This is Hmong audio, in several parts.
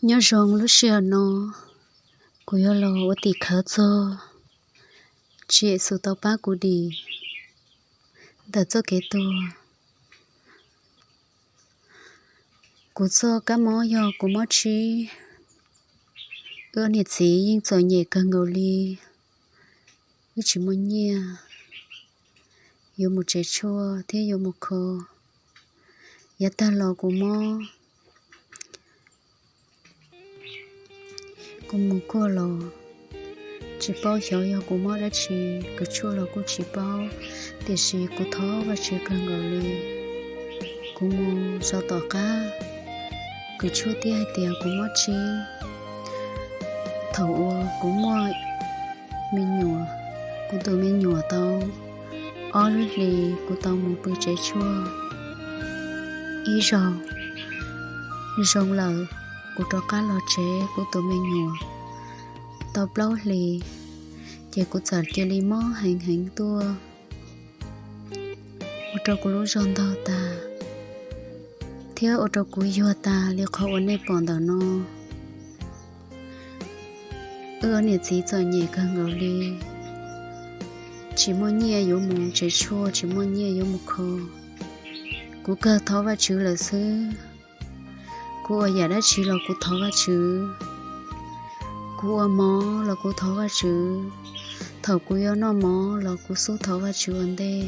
Nyob zoo lub sij hawm no, kuv yuav los ua tim khawv txog Tswv Yexus tau pab kuv dim ntawm txoj kev tuag. Kuv txoj kab mob yog kuv mob tsib. Wb niam txiv yeej txom nyem kawg nkaus li, wb tsis muaj nyiaj yuav mus tsev tshuaj thiab yuav mus kho. Yav tag los kuv mob, kuv mus kuaj los tsis paub xyov yog kuv mob dab tsi, kws tshuaj los kuj tsis paub, tiam sis kuv thov Vajtswv kawg nkaus li. Kuv mus sau tom qab, kws tshuaj tib hais tias kuv mob tsib. Thaum uas kuv muaj me nyuam, kuv tus me nyuam tau ob lub hlis kuv tau mus pw tsev tshuaj ib zaug. Zoo lawm, kuv rov qab los tsev, kuv tus me nyuam tau plaub hlis, ces kuv txawm cia li mob heev heev tuaj, ua rau kuv lub zog ntaug tas, thiab ua rau kuv yuag tas li qhov uas nej pom ntawm no. Wb niam txiv txom nyem kawg nkaus li, tsis muaj nyiaj yuav mus tsev tshuaj, tsis muaj nyiaj yuav mus kho. Kuv kawg thov Vajtswv lawm xwb. Kuv ua yam dab tsi los kuv thov Vajtswv. Kuv ua mov los kuv thov Vajtswv. Thaum kuv yuav noj mov los kuv xub thov Vajtswv ua ntej.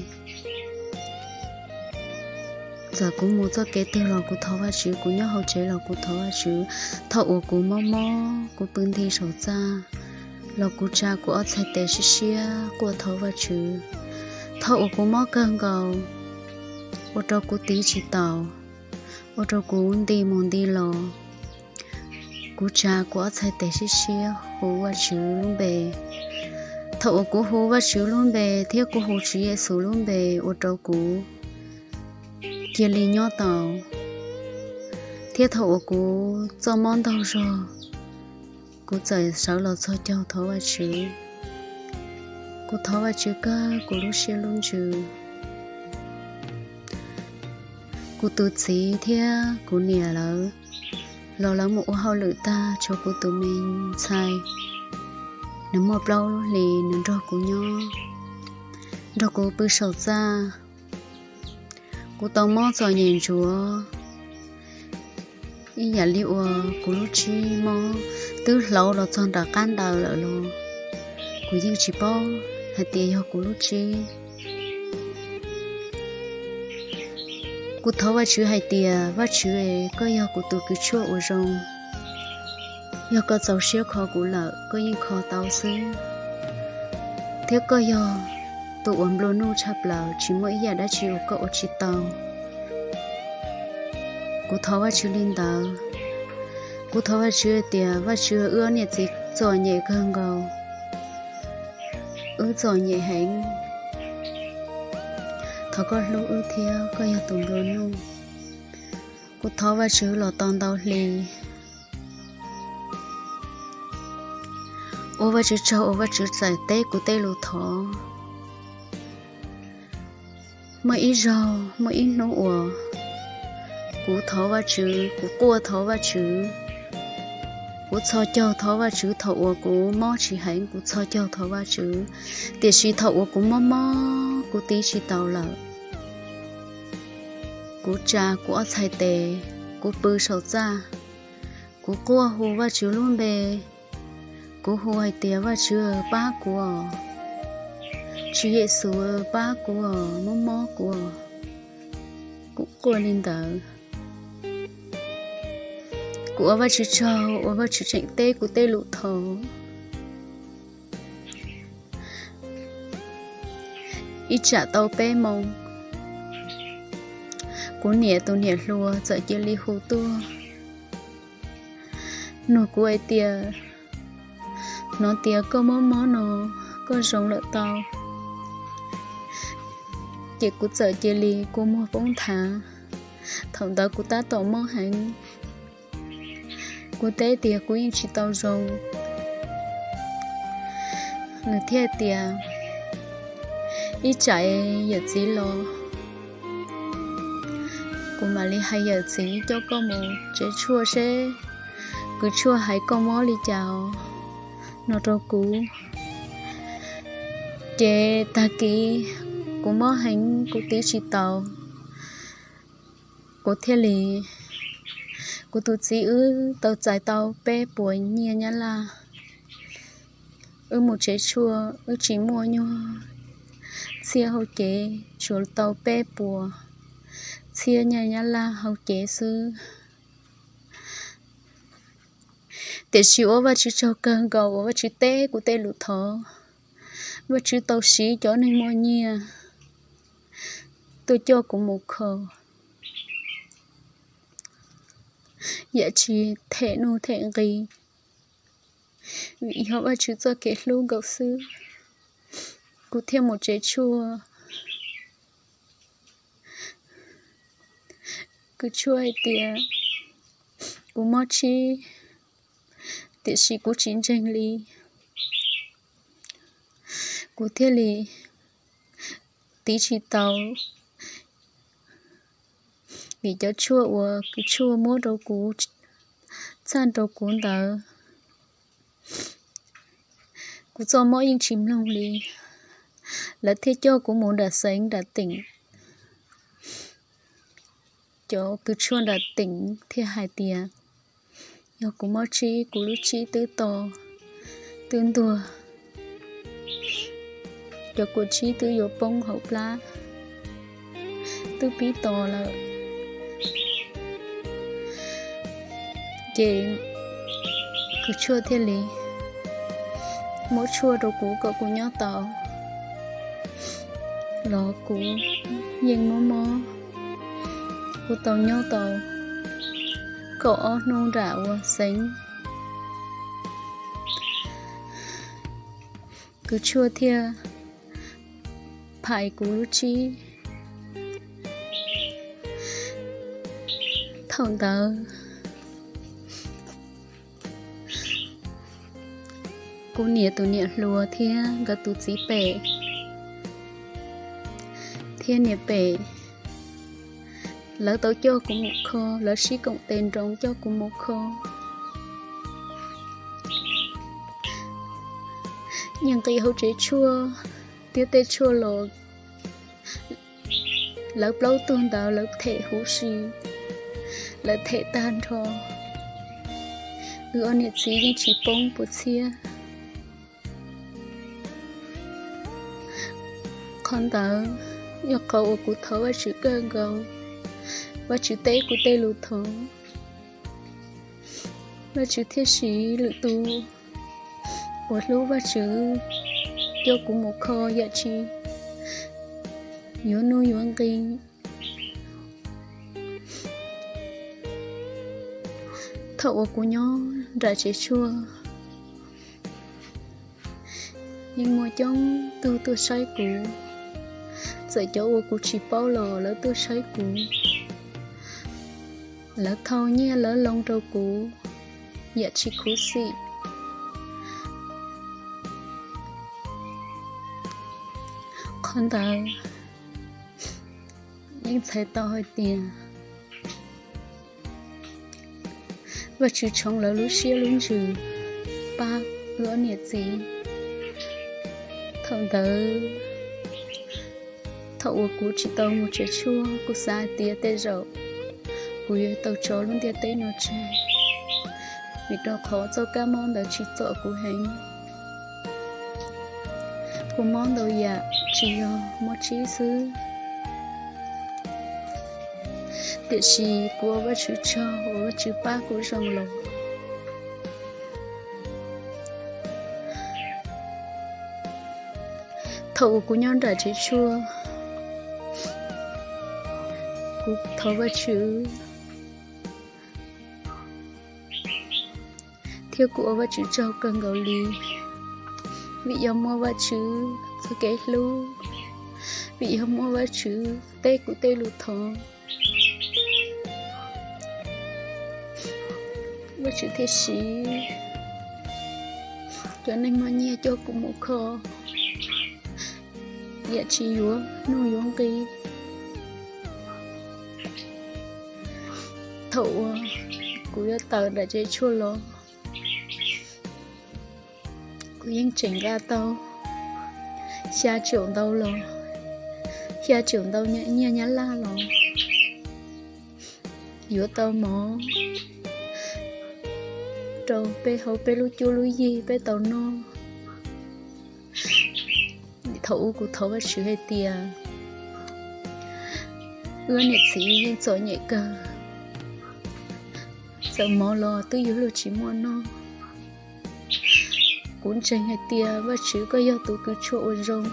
Txawm kuv mus txoj kev twg los kuv thov Vajtswv, kuv nyob hauv tsev los kuv thov Vajtswv. Thaum uas kuv mob mob, kuv pw nti saum txaj los kuv tsa kuv ob txhais tes siab siab quaj thov Vajtswv. Thaum uas kuv mob kawg nkaus, ua rau kuv tiv tsis taus, ua rau kuv nti mus nti los, kuv tsa kuv ob txhais tes siab siab hu Vajtswv lub npe. Thaum uas kuv hu Vajtswv lub npe thiab kuv hu Tswv Yexus lub npe, ua rau kuv cia li nyob tau. Thiab thaum uas kuv txoj mob ntaug zog, kuv txawm sawv los txhos caug thov Vajtswv. Kuv thov Vajtswv kawg kuv lub siab lub ntsws. Kuv tus txiv thiab kuv niam lawv los lawv mus ua hauj lwm tag, tshuav kuv tus me ntxhais, nws muaj plaub lub hlis, nws nrog kuv nyob, nrog kuv pw saum txaj. Kuv tau mob txom nyem ntsuav ib yam li uas kuv lub tsib mob, twb hlauv los txog nram qab ntaws lawm los kuv yeej tsis paub hais tias yog kuv lub tsib. Kuv thov Vajtswv hais tias, Vajtswv, koj yog kuv tus kws tshuaj uas zoo. Yog koj txaus siab kho kuv lawm, koj yeej kho tau xwb. Thiab koj yog tus uas nplua nuj tshaj plaws, tsis muaj ib yam dab tsi uas koj ua tsis tau. Kuv thov Vajtswv li ntawd. Kuv thov Vajtswv hais tias, Vajtswv, wb niam txiv txom nyem kawg nkaus, wb txom nyem heev. Thov koj hlub wb thiab koj yog tus nplua nuj. Kuv thov Vajtswv los tau ntau hli. Ua Vajtswv tsaug uas Vajtswv txawm teb kuv tej lus thov. Muaj ib zaug, muaj ib hnub uas kuv thov Vajtswv, kuv quaj thov Vajtswv, kuv txhos caug thov Vajtswv. Thaum uas kuv mob tsis heev, kuv txhos caug thov Vajtswv. Tiam sis thaum uas kuv mob mob, kuv tiv tsis taus lawm, kuv tsa kuv ob txhais tes, kuv pw saum txaj, kuv quaj hu Vajtswv lub npe. Kuv hu hais tias, Vajtswv, pab kuv os. Tswv Yexus, pab kuv os, mob mob kuv os. Kuv quaj li ntawd. Kuv ua Vajtswv tsaug uas Vajtswv tseem teb kuv tej lus thov. Ib tsam tau peb moos, kuv niam tus niam hluas txawm cia li hu tuaj nug kuv hais tias, hnov tias koj mob mob no, koj zoo lawm tau? Ces kuv txawm cia li kua muag poob nthav. Thaum ntawd kuv tab tom mob heev, kuv teb tias kuv yeej tsis tau zoo. Nws thiaj tias, ib tsam yawm txiv los, kuv mam li hais yawm txiv coj koj mus tsev tshuaj seb Kws tshuaj hais koj mob li cas no rau kuv. Ces tag kis kuv mob heev kuv tiv tsis tau, kuv thiaj li, kuv tus txiv wb tau txais tau peb puas nyiaj nyab laj. Wb mus tsev tshuaj wb tsis muaj nyuag txhiab hauv cev, tsuas tau peb puas txhiab nyiaj nyab laj hauv cev xwb. Tiam sis ua Vajtswv tsaug kawg nkaus uas Vajtswv teb kuv tej lus thov. Vajtswv tau siv cov neeg muaj nyiaj tuaj coj kuv mus kho, yam tsis them nuj them nqi, vim yog Vajtswv txoj kev hlub nkaus xwb, kuv thiaj mus tsev tshuaj. Kws tshuaj hais tias kuv mob tsib, tiam sis kuv tsis ntseeg li, kuv thiaj li tiv tsis tau, vim cov tshuaj uas kws tshuaj muab rau kuv, txhaj rau kuv ntawd, kuv txoj mob yeej tsis mloog li. Lawv thiaj coj kuv mus nram xeev nram teem. Cov kws tshuaj nram teem thiaj hais tias yog kuv mob tsib, kuv lub tsib twb to, twb ntuag, cov kua tsib twb yuav poob hauv plab, twb pib to lawm. Ces kws tshuaj thiaj li muab tshuaj rau kuv kom kuv nyob tau, los kuv yeej mob mob. Kuv tau nyob tau kaum ob hnub nram ua xeev, kws tshuaj thiaj phais kuv lub tsib. Thaum ntawd kuv niam tus niam hluas thiab nkawd tus txiv pem thiab niam pem, lawv tau coj kuv mus kho, lawv sib koom tes nroos coj kuv mus kho. Nyiaj nqi hauv tsev tshuaj thiab tej tshuaj los lawv plaub tug ntawd lawv them huv si, lawv them tag nrho. Wb ob niam txiv yeej tsis poob puas txhiab. Qhov ntawd yog qhov uas kuv thov Vajtswv kawg nkaus, Vajtswv teb kuv tej lus thov. Vajtswv thiaj siv lwm tus uas hlub Vajtswv coj kuv mus kho yam tsis yuav nuj yuav nqi. Thaum uas kuv nyob nram tsev tshuaj, yeej muaj coob tug tuaj saib kuv. Txawm cov uas kuv tsis paub los lawv tuaj saib kuv. Lawv thau nyiaj lawv loo rau kuv yam tsis khuv xim. Qhov ntawd yeej txhais tau hais tias Vajtswv tshoov lawv lub siab lub ntsws pab wb ob niam txiv. Thaum ntawd, thaum uas kuv tsis tau mus tsev tshuaj, kuv xav hais tias tej zaum kuv yuav tau tso lub ntiaj teb no tseg, vim rau qhov txoj kab mob ntawd tsim txom kuv heev. Kuv mob ntau yam, tsis yog mob tsib xwb. Tiam sis kuv ua Vajtswv tsaug uas Vajtswv pab kuv zoo los. Thaum uas kuv nyob nram tsev tshuaj, kuv thov Vajtswv, thiab kuv ua Vajtswv tsaug kawg nkaus li, vim yog muaj Vajtswv txoj kev hlub, vim yog muaj Vajtswv teb kuv tej lus thov. Vajtswv thiaj siv cov neeg muaj nyiaj coj kuv mus kho yam tsis yuav nuj yuav nqi. Thaum uas kuv yuav tawm nram tsev tshuaj los, kuv yeej tseem nqa tau xya caum ntau los, xya caum ntau nyiaj Nyab Laj los yuav tau mov rau peb hauv peb lub cuab lub yig peb tau noj. Thaum ub kuv thov Vajtswv hais tias, wb niam txiv yeej txom nyem kawg, txawm mov los twb yuav luag tsis muaj noj. Kuv ntseeg hais tias Vajtswv koj yog tus kws tshuaj ua zoo,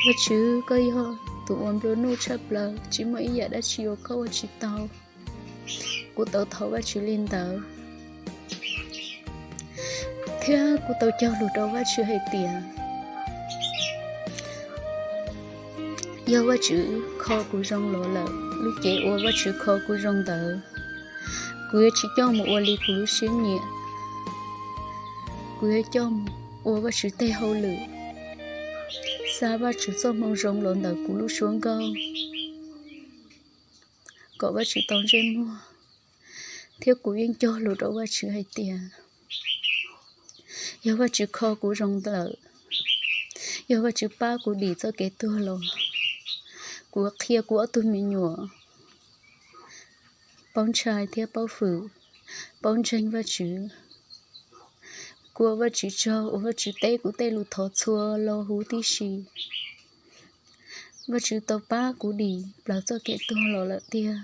Vajtswv koj yog tus uas nplua nuj tshaj plaws, tsis muaj ib yam dab tsi uas koj ua tsis tau. Kuv tau thov Vajtswv li ntawd, thiab kuv tau cog lus rau Vajtswv hais tias, yog Vajtswv kho kuv zoo los lawm, lub cev uas Vajtswv kho kuv zoo ntawd, kuv yuav tsis coj mus ua li kuv lub siab nyiam. Kuv yuav coj mus ua Vajtswv tej hauj lwm, xa Vajtswv txoj moo zoo los ntawm kuv lub suab nkauj, kom Vajtswv tau ntsej muag. Thiab kuv yeej cog lus rau Vajtswv hais tias, yog Vajtswv kho kuv zoo lawm, yog Vajtswv pab kuv dim txoj kev tuag los, kuv qhia kuv ob tug me nyuam paub ntshai thiab paub fwm, paub ntseeg Vajtswv. Kuv ua Vajtswv tsaug uas Vajtswv teb kuv tej lus thov txhua lo huv tib si. Vajtswv tau pab kuv dim plaws txoj kev tuag los lawm tiag.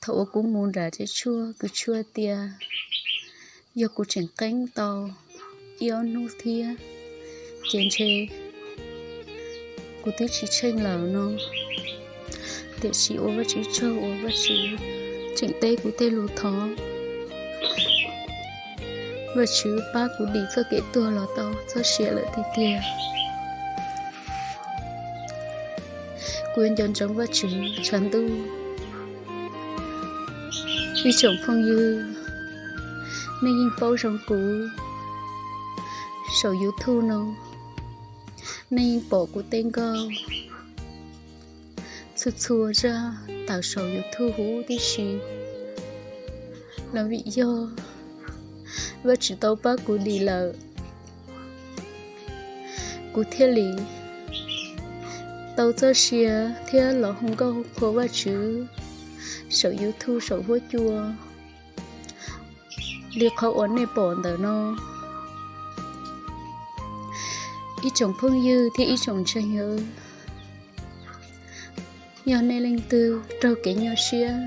Thaum uas kuv mus nram tsev tshuaj, kuv tshuaj tias, yog kuv tseem qeeb tau ib ob hnub thiab, ces ntshe kuv twb tsis tsheej lawm no. Tiam sis ua Vajtswv tsaug uas Vajtswv tseem teb kuv tej lus thov. Vajtswv pab kuv dim txoj kev tuag los tau txoj sia lawm tiag tiag. Kuv yuav nco ntsoov Vajtswv tshav ntuj. Ib tsoom phooj ywg, nej yeej paub zoo kuv saum YouTube no, nej yeej pom kuv tej nkauj txhua txhua zaj tawm saum YouTube huv tib si. Los vim yog Vajtswv tau pab kuv dim lawm, kuv thiaj li tau txoj sia thiab los hu nkauj qhuas Vajtswv saum YouTube saum huab cua li qhov uas nej pom ntawm no. Ib tsoom phooj ywg thiab ib tsoom ntseeg, yog nej leej twg raug kev nyuaj siab,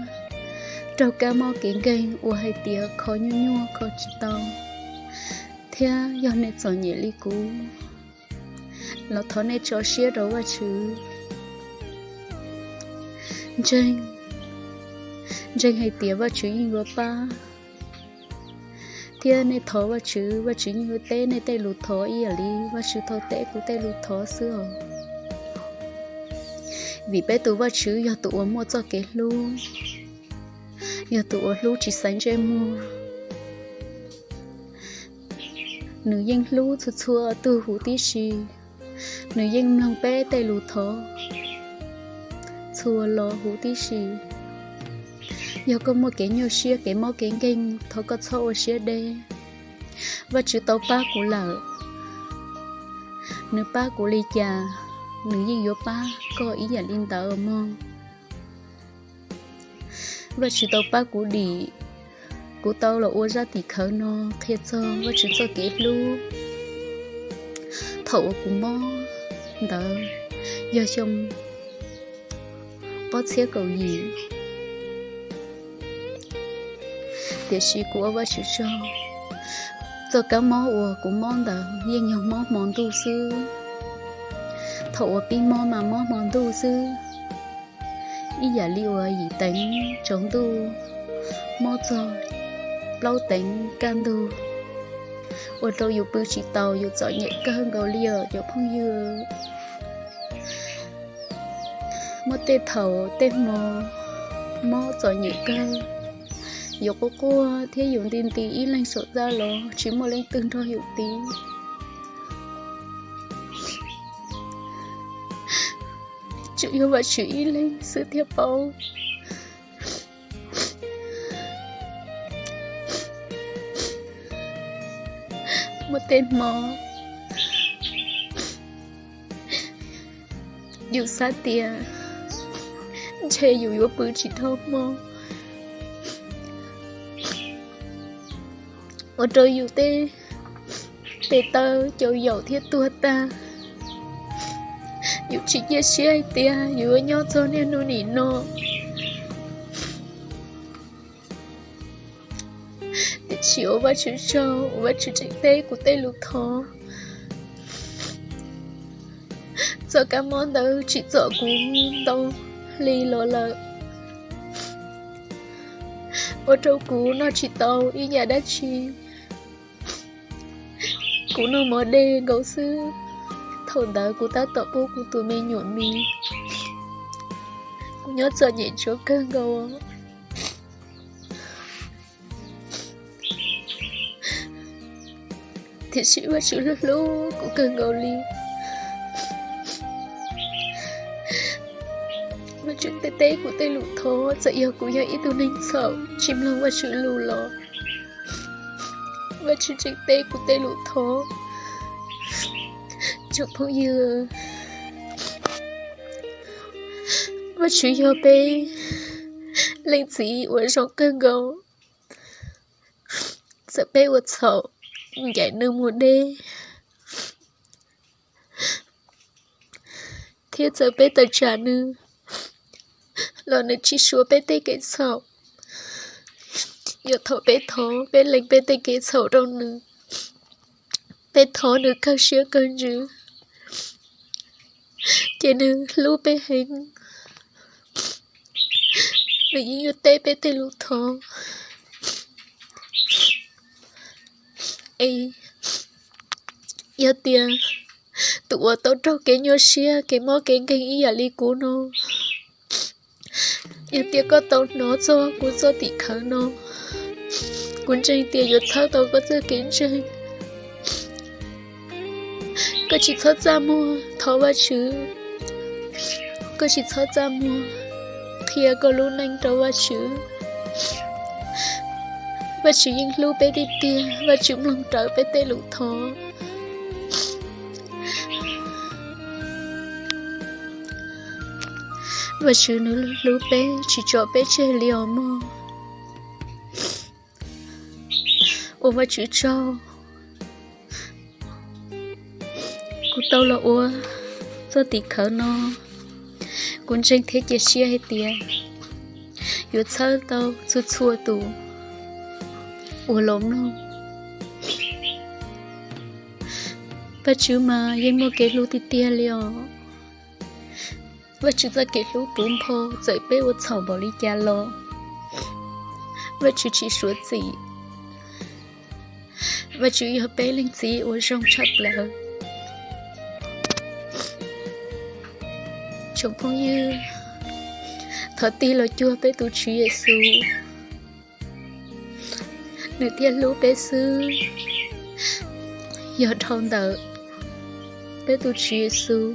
raug kab mob kev nkeeg uas hais tias kho nyuaj nyuaj kho tsis tau, thiab yog nej txom nyem li kuv, los thov nej tso siab rau Vajtswv. Ntseeg, ntseeg hais tias Vajtswv yeej yuav pab, thiab nej thov Vajtswv, Vajtswv yeej yuav teb nej tej lus thov ib yam li Vajtswv tau teb kuv tej lus thov xwb os. Vim peb tus Vajtswv yog tus uas muaj txoj kev hlub, yog tus uas hlub tsis xaiv ntsej muag. Nws yeej hlub txhua txhua tug huv tib si. Nws yeej mloog peb tej lus thov txhua lo huv tib si. Yog koj muaj kev nyuaj siab, kev mob kev nkeeg, thov koj txhob ua siab deb. Vajtswv tau pab kuv lawm, nws pab kuv li cas, nws yeej yuav pab koj ib yam li ntawd mog. Vajtswv tau pab kuv dim, kuv tau los ua zaj tim khawv no qhia txog Vajtswv txoj kev hlub. Thaum uas kuv mob ntawd yog xyoo ob txhiab kaum yim, tiam sis kuv ua Vajtswv tsaug, txoj kab mob uas kuv mob ntawd yeej yog mob hmo ntuj xwb. Thaum uas pib mob mas mob hmo ntuj xwb, ib yam li uas yim teev tsaus ntuj mob txog plaub teev kaj ntug, ua rau yus pw tsis taus, yus txom nyem kawg nkaus li os cov phooj ywg. Muaj tej thaum tej hmo mob txom nyem kawg, yus quaj quaj thiab yus nti nti ib leeg saum txaj los tsis muaj leej twg nrog yus ti. Tsuas yog Vajtswv ib leeg xwb thiaj paub muaj tej hmo yus xav tias ntshe yus yuav pw tsis dhau hmo, ua rau yus tej tes taw caum yaum thiab tuag tag. Yus tsis cia siab hais tias yus yuav nyob txog niaj hnub nim no. Tiam sis ua Vajtswv tsaug uas Vajtswv tseem teb kuv tej lus thov. Txoj kab mob ntawd tsim txom kuv ntau hli los lawm, ua rau kuv noj tsis tau ib yam dab tsi. Kuv noj mov dej nkaus xwb, thaum ntawd kuv tab tom pub kuv tus me nyuam mis. Kuv nyob txom nyem tsuav kawg nkaus. Tiam sis Vajtswv hlub hlub kuv kawg nkaus li. Vajtswv teb teb kuv tej lus thov, txawm yog kuv yog ib tug neeg txhaum tsis mloog Vajtswv lus los Vajtswv tseem teb kuv tej lus thov. Tsoom phooj ywg, Vajtswv yog peb leej txiv uas zoo kawg nkaus. Txawm peb ua txhaum ncaim nws mus deb, thiab txawm peb tawm tsam nws los nws tsis suav peb tej kev txhaum. Yog thaum peb thov, peb lees peb tej kev txhaum rau nws, peb thov nws kawg siab kawg ntsws, ces nws hlub peb heev, nws yeej yuav teb peb tej lus thov. Es yog tias tus uas tau raug kev nyuaj siab kev mob kev nkeeg ib yam li kuv no, yog tias koj tau hnov txog kuv txoj tim khawv no, kuv ntseeg tias yuav txhawb tau koj txoj kev ntseeg. Koj tsis txhob txaj muag thov Vajtswv, koj tsis txhob txaj muag qhia koj lub neej rau Vajtswv. Vajtswv yeej hlub peb tiag tiag, Vajtswv mloog rawv peb tej lus thov. Vajtswv nws hlub peb tsis tso peb tseg li os mog. Ua Vajtswv tsaug, kuv tau los ua txoj tim khawv no. Kuv ntseeg thiab cia siab hais tias yuav txhawb tau txhua txhua tus uas los mloog. Vajtswv mas yeej muaj kev hlub tiag tiag li os. Vajtswv txoj kev hlub puv npo txawm peb ua txhaum npaum li cas los Vajtswv tsis suav txim. Vajtswv yog peb leej txiv uas zoo tshaj plaws. Tsoom phooj ywg, thov tig los cuag peb tus Tswv Yexus, nws thiaj hlub peb xwb. Yog dhau ntawm peb tus Tswv Yexus,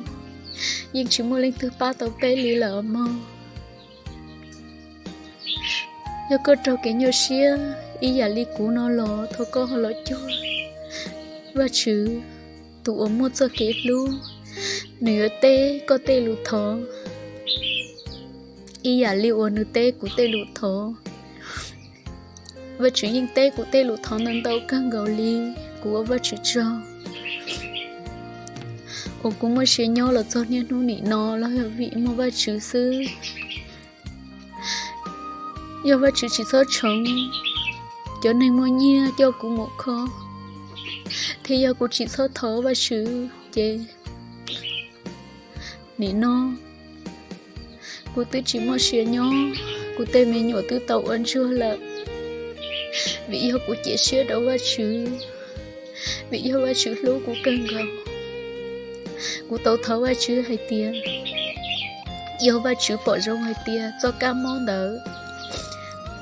yeej tsis muaj leej twg pab tau peb li lawm os mog. Yog koj raug kev nyuaj siab ib yam li kuv no los thov koj ho los cuag Vajtswv, tus uas muaj txoj kev hlub, nws yuav teb koj tej lus thov ib yam li uas nws teb kuv tej lus thov. Vajtswv yeej teb kuv tej lus thov ntau ntau kawg nkaus li. Kuv ua Vajtswv tsaug uas kuv muaj sia nyob los txog niaj hnub nim no los yog vim muaj Vajtswv xwb. Yog Vajtswv tsis txhob tshoov cov neeg muaj nyiaj coj kuv mus kho, thiab yog kuv tsis txhob thov Vajtswv ces nim no kuv twb tsis muaj sia nyob, kuv tej me nyuam twb tau ua ntsuag lawm. Vim yog kuv cia siab rau Vajtswv, vim yog Vajtswv hlub kuv kawg nkaus. Kuv tau thov Vajtswv hais tias, yog Vajtswv pom zoo hais tias txoj kab mob ntawd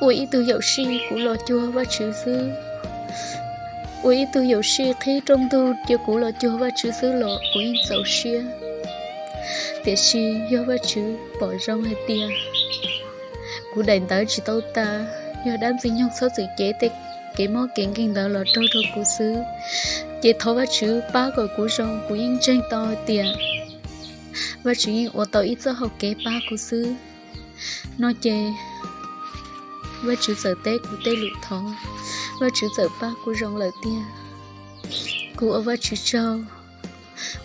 ua ib tug yaum sij kuv los cuag Vajtswv xwb, ua ib tug yaum sij qhib rooj ntug cia kuv los cuag Vajtswv xwb los kuv yeej txaus siab. Tiam sis yog Vajtswv pom zoo hais tias kuv daim ntawv tsis tau tas, yog dab ntxwg nyoog txhob txwm cev tej kev mob kev nkeeg ntawd los raug rau kuv xwb. Ces thov Vajtswv pab kom kuv zoo, kuv yeej ntseeg tau hais tias Vajtswv yeej ua tau ib txoj hau kev pab kuv xwb. No ces Vajtswv txawm teb kuv tej lus thov, Vajtswv txawm pab kuv zoo lawm tiag. Kuv ua Vajtswv tsaug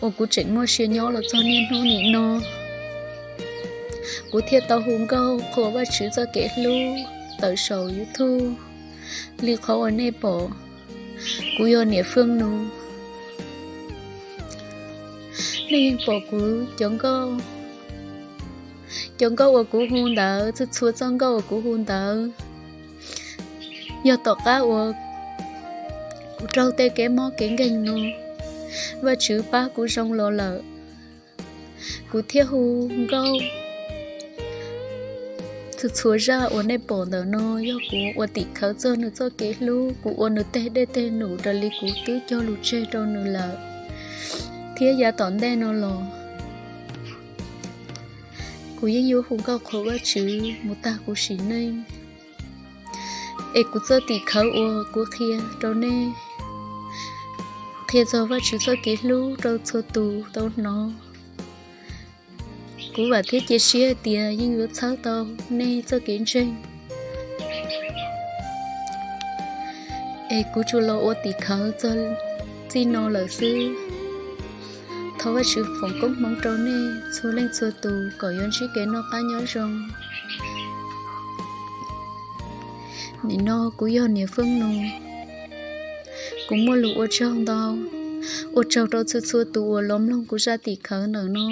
uas kuv tseem muaj sia nyob los txog niaj hnub nim no. Kuv thiaj tau hu nkauj qhuas Vajtswv txoj kev hlub tawm saum YouTube li qhov uas nej pom. Kuv yog Niam Feej Nus. Nej yeej pom kuv cov nkauj, cov nkauj uas kuv hu ntawd, txhua txhua txoj nkauj uas kuv hu ntawd yog tom qab uas kuv raug tej kev mob kev nkeeg no, Vajtswv pab kuv zoo los lawm, kuv thiaj hu nkauj. Txhua txhua zaj uas nej pom ntawm no yog kuv ua tim khawv txog nws txoj kev hlub, kuv ua nws teg dej teg num raws li kuv twb cog lus tseg rau nws lawm, thiab yav tom ntej no los kuv yeej yuav hu nkauj qhuas Vajtswv mus tag kuv sim neej. Es kuv txoj tim khawv uas kuv qhia rau nej, qhia txog Vajtswv txoj kev hlub rau txhua tus tau hnov. Kuv vam thiab cia siab tias yeej yuav txhawb tau nej txoj kev ntseeg. Es kuv tsuas los ua tim khawv txog txij no lawm xwb. Thov Vajtswv foom koob hmoov rau nej txhua leej txhua tus kom yuav ntsib kev noj qab nyob zoo. Nim no kuv yog Niam Feej Nus, kuv muaj lus ua tsaug ntau, ua tsaug rau txhua txhua tus uas los mloog kuv zaj tim khawv ntawm no.